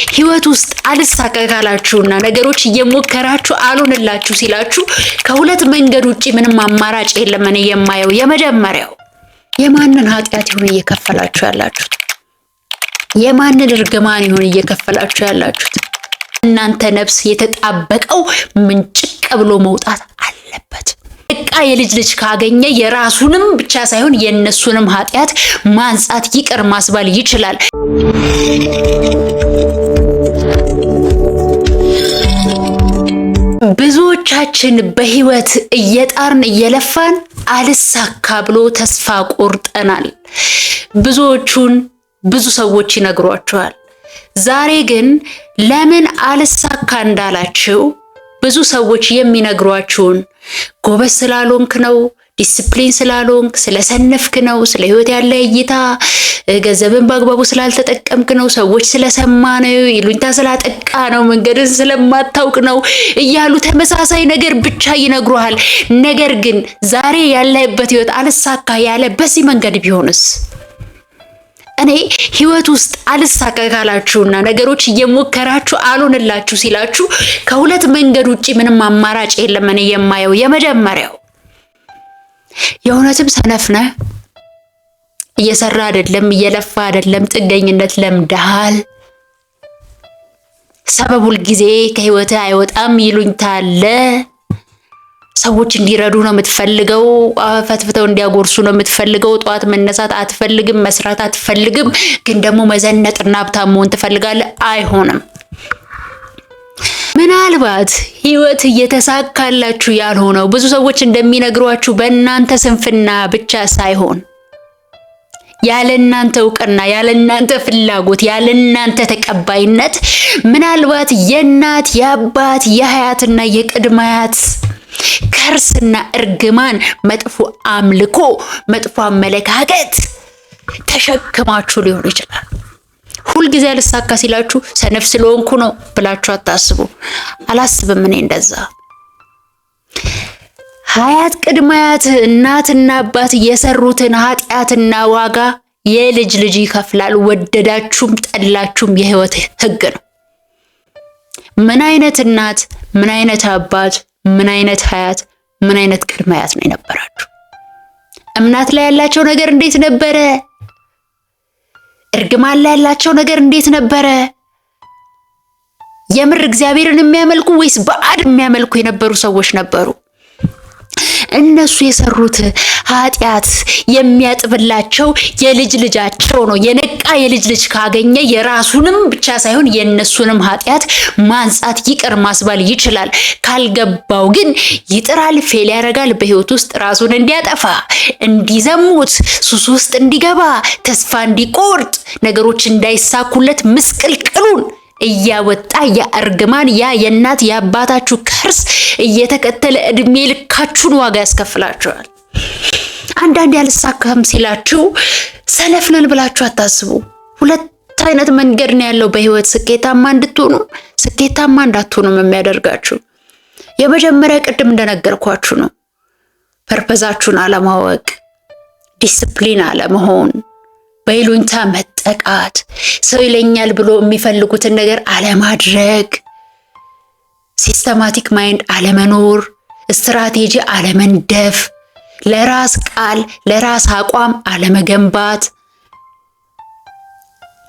ህይወት ውስጥ አልሳካ ካላችሁና ነገሮች እየሞከራችሁ አልሆንላችሁ ሲላችሁ ከሁለት መንገድ ውጪ ምንም አማራጭ የለም። እኔ የማየው የመጀመሪያው የማንን ኃጢአት ይሁን እየከፈላችሁ ያላችሁት? የማንን እርግማን ይሁን እየከፈላችሁ ያላችሁት? እናንተ ነፍስ የተጣበቀው ምንጭቅ ብሎ መውጣት አለበት። በቃ የልጅ ልጅ ካገኘ የራሱንም ብቻ ሳይሆን የእነሱንም ኃጢአት ማንጻት፣ ይቅር ማስባል ይችላል። ብዙዎቻችን በህይወት እየጣርን እየለፋን አልሳካ ብሎ ተስፋ ቆርጠናል። ብዙዎቹን ብዙ ሰዎች ይነግሯቸዋል። ዛሬ ግን ለምን አልሳካ እንዳላችሁ ብዙ ሰዎች የሚነግሯችሁን ጎበዝ ስላልሆንክ ነው፣ ዲስፕሊን ስላልሆንክ፣ ስለሰነፍክ ነው፣ ስለ ህይወት ያለ እይታ ገንዘብን በአግባቡ ስላልተጠቀምክ ነው፣ ሰዎች ስለሰማ ነው፣ ይሉኝታ ስላጠቃ ነው፣ መንገድን ስለማታውቅ ነው እያሉ ተመሳሳይ ነገር ብቻ ይነግሩሃል። ነገር ግን ዛሬ ያለህበት ህይወት አልሳካ ያለ በዚህ መንገድ ቢሆንስ? እኔ ህይወት ውስጥ አልሳካ ካላችሁና ነገሮች እየሞከራችሁ አልሆንላችሁ ሲላችሁ ከሁለት መንገድ ውጪ ምንም አማራጭ የለም። እኔ የማየው የመጀመሪያው የእውነትም ሰነፍ ነህ፣ እየሰራ አይደለም፣ እየለፋ አይደለም፣ ጥገኝነት ለምደሃል። ሰበብ ሁልጊዜ ከህይወትህ አይወጣም፣ ይሉኝታ አለ። ሰዎች እንዲረዱ ነው የምትፈልገው። ፈትፍተው እንዲያጎርሱ ነው የምትፈልገው። ጠዋት መነሳት አትፈልግም፣ መስራት አትፈልግም። ግን ደግሞ መዘነጥና ሀብታም መሆን ትፈልጋለህ። አይሆንም። ምናልባት ህይወት እየተሳካላችሁ ያልሆነው ብዙ ሰዎች እንደሚነግሯችሁ በእናንተ ስንፍና ብቻ ሳይሆን ያለ እናንተ እውቅና፣ ያለ እናንተ ፍላጎት፣ ያለ እናንተ ተቀባይነት ምናልባት የእናት፣ የአባት፣ የአያትና የቅድመ አያት curse ና እርግማን፣ መጥፎ አምልኮ፣ መጥፎ አመለካከት ተሸክማችሁ ሊሆን ይችላል። ሁልጊዜ አልሳካ ሲላችሁ ሰነፍ ስለሆንኩ ነው ብላችሁ አታስቡ። አላስብም እኔ እንደዛ። አያት ቅድመ አያት እናትና አባት የሰሩትን ኃጢአትና ዋጋ የልጅ ልጅ ይከፍላል። ወደዳችሁም ጠላችሁም የህይወት ህግ ነው። ምን አይነት እናት፣ ምን አይነት አባት፣ ምን አይነት አያት፣ ምን አይነት ቅድመ አያት ነው የነበራችሁ? እምነት ላይ ያላቸው ነገር እንዴት ነበረ? እርግማን ላይ ያላቸው ነገር እንዴት ነበረ? የምር እግዚአብሔርን የሚያመልኩ ወይስ ባዕድ የሚያመልኩ የነበሩ ሰዎች ነበሩ? እነሱ የሰሩት ኃጢአት የሚያጥብላቸው የልጅ ልጃቸው ነው። የነቃ የልጅ ልጅ ካገኘ የራሱንም ብቻ ሳይሆን የእነሱንም ኃጢአት ማንጻት፣ ይቅር ማስባል ይችላል። ካልገባው ግን ይጥራል፣ fail ያደርጋል። በህይወት ውስጥ ራሱን እንዲያጠፋ፣ እንዲዘሙት፣ ሱስ ውስጥ እንዲገባ፣ ተስፋ እንዲቆርጥ፣ ነገሮች እንዳይሳኩለት ምስቅልቅሉን እያወጣ ያ እርግማን፣ ያ የእናት የአባታችሁ curse እየተከተለ እድሜ ልካችሁን ዋጋ ያስከፍላችኋል። አንዳንድ ያልሳካም ሲላችሁ ሰነፍ ነን ብላችሁ አታስቡ። ሁለት አይነት መንገድ ነው ያለው በህይወት ስኬታማ እንድትሆኑ ስኬታማ እንዳትሆኑም የሚያደርጋችሁ። የመጀመሪያ ቅድም እንደነገርኳችሁ ነው፣ purpose ኣችሁን አለማወቅ፣ ዲስፕሊን አለመሆን፣ በይሉኝታ መጠቃት፣ ሰው ይለኛል ብሎ የሚፈልጉትን ነገር አለማድረግ፣ systematic mind አለመኖር፣ ስትራቴጂ አለመንደፍ፣ ለራስ ቃል ለራስ አቋም አለመገንባት፣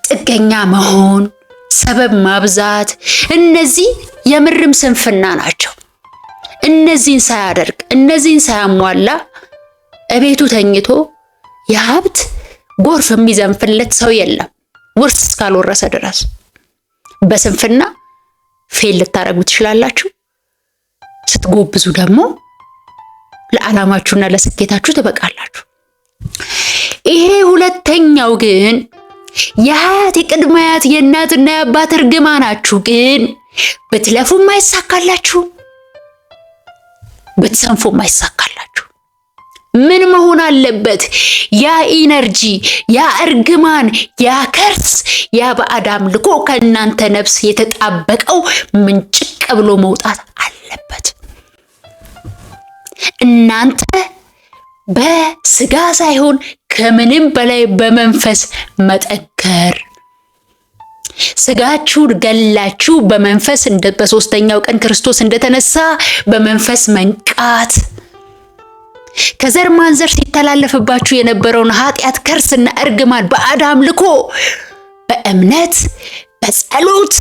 ጥገኛ መሆን፣ ሰበብ ማብዛት፣ እነዚህ የምርም ስንፍና ናቸው። እነዚህን ሳያደርግ፣ እነዚህን ሳያሟላ እቤቱ ተኝቶ የሀብት ጎርፍ የሚዘንፍለት ሰው የለም፣ ውርስ እስካልወረሰ ድረስ። በስንፍና fail ልታደርጉ ትችላላችሁ። ስትጎብዙ ደግሞ ለዓላማችሁና ለስኬታችሁ ትበቃላችሁ። ይሄ ሁለተኛው ግን የአያት፣ የቅድመ አያት፣ የእናትና የአባት እርግማናችሁ ግን ብትለፉም አይሳካላችሁ፣ ብትሰንፉም አይሳካላችሁ። ምን መሆን አለበት? ያ energy፣ ያ እርግማን፣ ያ curse፣ ያ ባዕድ አምልኮ ከእናንተ ነፍስ የተጣበቀው ምንጭቅ ብሎ መውጣት አለበት። እናንተ በስጋ ሳይሆን ከምንም በላይ በመንፈስ መጠንከር። ስጋችሁን ገላችሁ በመንፈስ በሶስተኛው ቀን ክርስቶስ እንደተነሳ በመንፈስ መንቃት፣ ከዘር ማንዘር ሲተላለፍባችሁ የነበረውን ኃጢአት፣ curse ና እርግማን፣ ባዕድ አምልኮ በእምነት በጸሎት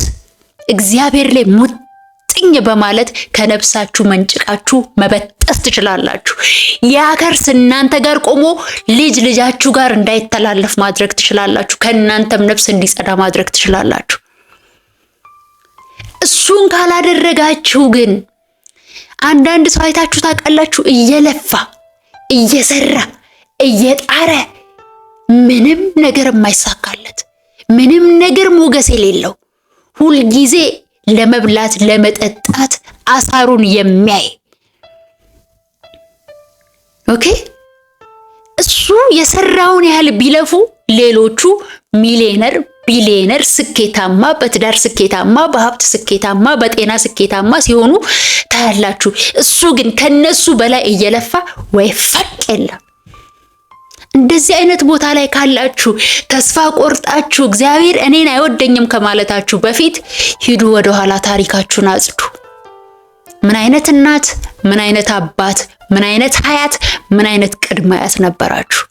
እግዚአብሔር ላይ ሙጥኝ በማለት ከነፍሳችሁ መንጭቃችሁ መበጠስ ትችላላችሁ። ያ curse እናንተ ጋር ቆሞ ልጅ ልጃችሁ ጋር እንዳይተላለፍ ማድረግ ትችላላችሁ። ከእናንተም ነፍስ እንዲጸዳ ማድረግ ትችላላችሁ። እሱን ካላደረጋችሁ ግን አንዳንድ ሰው አይታችሁ ታውቃላችሁ፣ እየለፋ እየሰራ እየጣረ ምንም ነገር የማይሳካለት፣ ምንም ነገር ሞገስ የሌለው፣ ሁልጊዜ ለመብላት ለመጠጣት አሳሩን የሚያይ፣ okay፣ እሱ የሰራውን ያህል ቢለፉ ሌሎቹ ሚሊዮነር፣ ቢሊዮነር፣ ስኬታማ፣ በትዳር ስኬታማ፣ በሀብት ስኬታማ፣ በጤና ስኬታማ ሲሆኑ ታያላችሁ። እሱ ግን ከነሱ በላይ እየለፋ ወይ ፈቅ የለም። እንደዚህ አይነት ቦታ ላይ ካላችሁ ተስፋ ቆርጣችሁ እግዚአብሔር እኔን አይወደኝም ከማለታችሁ በፊት ሂዱ ወደ ኋላ ታሪካችሁን አጽዱ። ምን አይነት እናት፣ ምን አይነት አባት፣ ምን አይነት አያት፣ ምን አይነት ቅድመ አያት ነበራችሁ?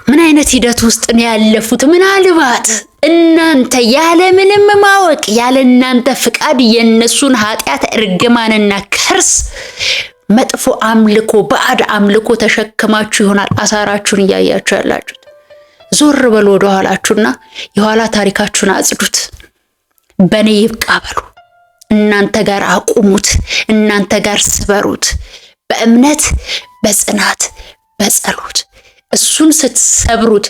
ምን አይነት ሂደት ውስጥ ነው ያለፉት? ምናልባት እናንተ ያለ ምንም ማወቅ ያለ እናንተ ፍቃድ የነሱን ኃጢአት፣ እርግማንና curse፣ መጥፎ አምልኮ፣ ባዕድ አምልኮ ተሸክማችሁ ይሆናል አሳራችሁን እያያችሁ ያላችሁት። ዞር በሉ ወደ ኋላችሁና የኋላ ታሪካችሁን አጽዱት። በእኔ ይብቃ በሉ። እናንተ ጋር አቁሙት። እናንተ ጋር ስበሩት። በእምነት፣ በጽናት፣ በጸሎት እሱን ስትሰብሩት፣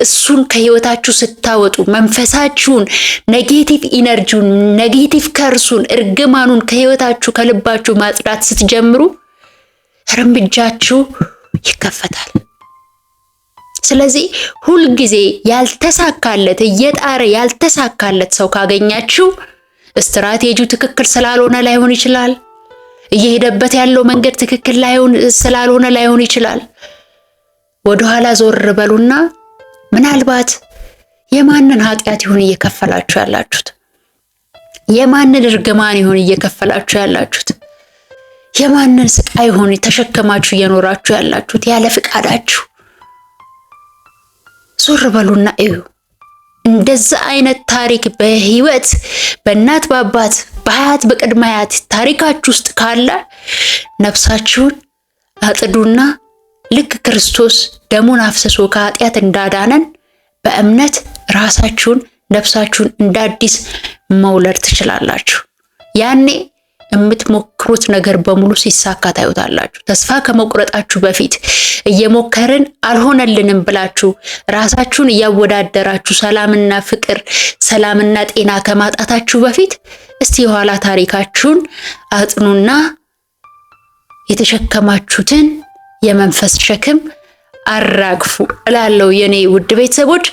እሱን ከህይወታችሁ ስታወጡ፣ መንፈሳችሁን negative energy ውን፣ negative curse ኡን፣ እርግማኑን ከህይወታችሁ ከልባችሁ ማጽዳት ስትጀምሩ እርምጃችሁ ይከፈታል። ስለዚህ ሁልጊዜ ያልተሳካለት፣ እየጣረ ያልተሳካለት ሰው ካገኛችሁ ስትራቴጂው ትክክል ስላልሆነ ላይሆን ይችላል። እየሄደበት ያለው መንገድ ትክክል ላይሆን ስላልሆነ ላይሆን ይችላል። ወደኋላ ዞር በሉና ምናልባት የማንን ኃጢአት ይሁን እየከፈላችሁ ያላችሁት? የማንን እርግማን ይሁን እየከፈላችሁ ያላችሁት? የማንን ስቃይ ይሁን ተሸክማችሁ እየኖራችሁ ያላችሁት ያለ ፍቃዳችሁ? ዞር በሉና እዩ። እንደዛ አይነት ታሪክ በህይወት በእናት፣ በአባት፣ በአያት፣ በቅድመ አያት ታሪካችሁ ውስጥ ካለ ነፍሳችሁን አጥዱና ልክ ክርስቶስ ደሙን አፍስሶ ከኃጢአት እንዳዳነን በእምነት ራሳችሁን ነፍሳችሁን እንደ አዲስ መውለድ ትችላላችሁ። ያኔ የምትሞክሩት ነገር በሙሉ ሲሳካ ታዩታላችሁ። ተስፋ ከመቁረጣችሁ በፊት እየሞከርን አልሆነልንም ብላችሁ ራሳችሁን እያወዳደራችሁ ሰላምና ፍቅር፣ ሰላምና ጤና ከማጣታችሁ በፊት እስቲ የኋላ ታሪካችሁን አጥኑና የተሸከማችሁትን የመንፈስ ሸክም አራግፉ እላለሁ የኔ ውድ ቤተሰቦች።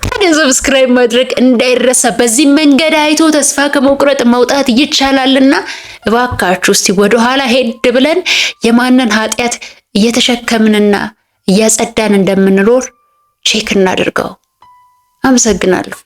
ታዲያ subscribe ማድረግ እንዳይረሳ። በዚህ መንገድ አይቶ ተስፋ ከመቁረጥ መውጣት ይቻላልና እባካችሁ እስቲ ወደኋላ ሄድ ብለን የማንን ኃጢአት እየተሸከምንና እያጸዳን እንደምንኖር check እናድርገው። አመሰግናለሁ።